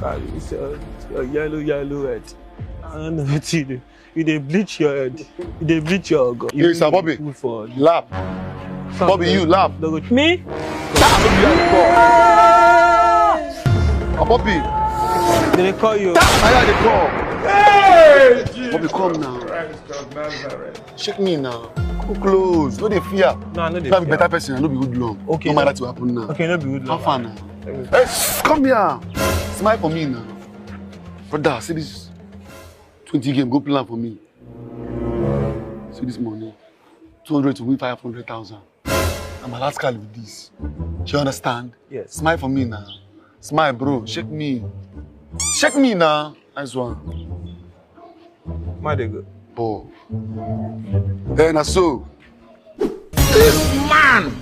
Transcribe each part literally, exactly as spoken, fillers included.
Carry this your, your yellow, yellow head. I don't know what you do. You dey bleach your head. You dey bleach your ogo. Hey, sir, Bobby. Laugh. Bobby, you laugh. Me? Stop. Bobby, you have the call. Ah, Bobby. They dey call you. Stop. I have the call. Hey, Jesus. Bobby, come now. Christ of Nazareth. Shake me now. Come close. No dey fear. No, I no dey fear. Be better person. I no be hoodlum. Okay. No matter what happen now. Okay, no be hoodlum. How far now? Hey, come here. Smile for me now. Brother, see this twenty game. Go plan for me. See this money. Two hundred to win five hundred thousand. I'm a rascal with this. Do you understand? Yes. Smile for me now. Smile, bro. Shake me. Shake me now. Nice one. My dey go. Ball. Hey, na so. This man.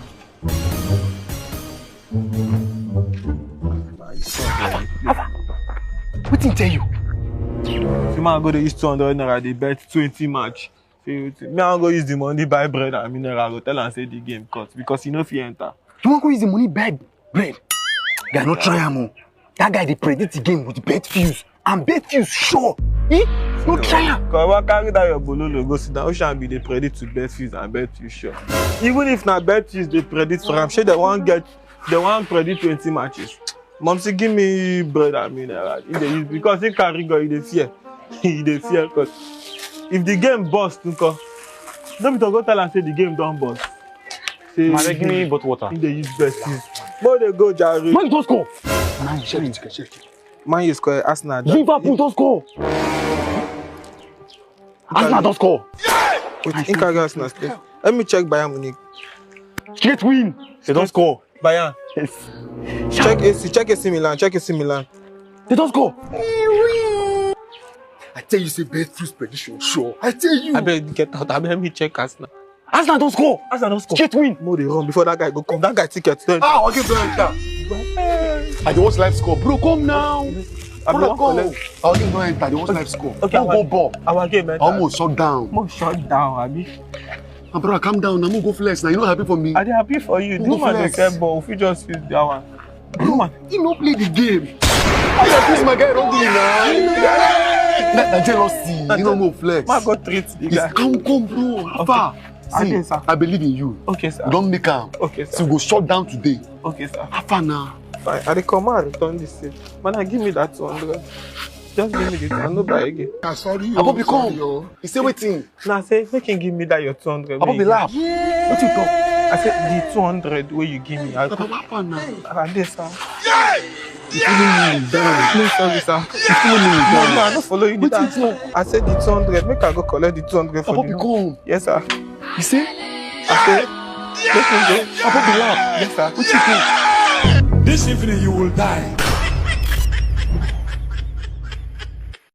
Wetin tell you? The man go dey use two hundred naira dey bet twenty match. Me, I go use the money buy bread and mineral. I go tell am say the game cut because he no fit enter. You wan go use the money buy bread? Guy, no try am o. That guy dey predict the game with bet views and bet views sure. Eh? No try am. Come on, carry that your bololo go sit down. Ocean be dey predict to bet views and bet views sure. Even if na bet views dey predict for am, shey dem wan get, dem wan predict twenty matches. Momsy, give me bread and mineral. He dey use because he carry God, he dey fear. He dey fear because if the game burst, nko, no be to go tell am say the game don burst. Say Mama, give me bottle water. He dey use best use. Mo dey go jare. Man, don't score. Man, check it, check it. Man, you score. Arsenal. Liverpool don't score. Arsenal don't score. Wait, in carry Arsenal. Let me check Bayern Munich. Straight win. They don't score. Bayern. Yes. Check A C. Check A C Milan. Check A C Milan. They don't score. I tell you, say bet two prediction sure. I tell you. I bet get out. I bet me check Arsenal. Arsenal don't score. Arsenal don't score. Straight win. Mo dey run before that guy go come. That guy ticket. Then ah, I'll give you enter. I dey watch live score, bro. Come now. I be wan collect. I'll give you enter. Dey watch live score. Okay, go ball. Our game enter. Almost shut down. Almost shut down, abi. My brother, calm down. Now go flex. Now you no happy for me. I dey happy for you. The man dey sell ball. If you just use that one. Bro, you no play the game. Why you accuse my guy wrongly now? Na jealousy. You no go flex. Ma go treat the guy. Come, come, bro. How far? See, I believe in you. Okay, sir. We don make am. Okay, sir. So we go shut down today. Okay, sir. How far now? Fine. I dey come out, return this thing. Man, I give me that two hundred. Just give me this. I no buy again. Ah, sorry. Abobi, come. You say wetin? Na say make him give me that your two hundred. Abobi, laugh. Wetin you talk? I said the two hundred wey you give me. I come up on now. I dey, sir. You follow me down. No, sorry, sir. You follow me down. No, no, I no follow you down. Wetin you talk? I said the two hundred. Make I go collect the two hundred for you. Abobi, come. Yes, sir. You see? I said, make him go. Abobi, laugh. Yes, sir. Wetin you talk? This evening you will die.